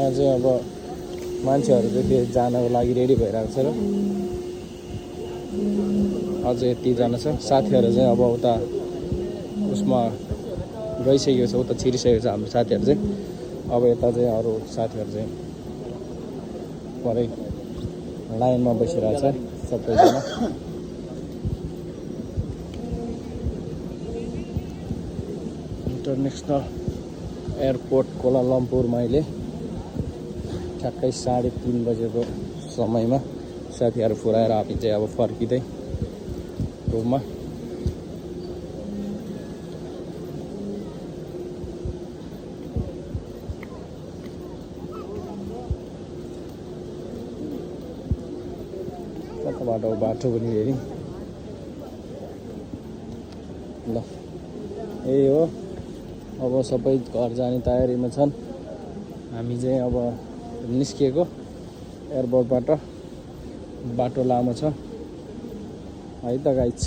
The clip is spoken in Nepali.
यहाँ चाहिँ अब मान्छेहरू चाहिँ त्यो जानको लागि रेडी भइरहेको छ र अझ यतिजना छ। साथीहरू चाहिँ अब उता उसमा गइसकेको छ, उता छिरिसकेको छ हाम्रो साथीहरू चाहिँ। अब यता चाहिँ अरू साथीहरू चाहिँ परै लाइनमा बसिरहेछ सबैजना। इन्टरनेसनल एयरपोर्ट कोलालम्पुरमा अहिले ठ्याक्कै 3:30 बजेको समयमा साथीहरू फुराएर हामी चाहिँ अब फर्किँदै रुममा। कताबाट बाटो पनि हेरि ल यही हो। अब सबै घर जाने तयारीमा छन्। हामी चाहिँ अब निस्किएको एयरपोर्टबाट। बाटो लामो छ है त गाइज।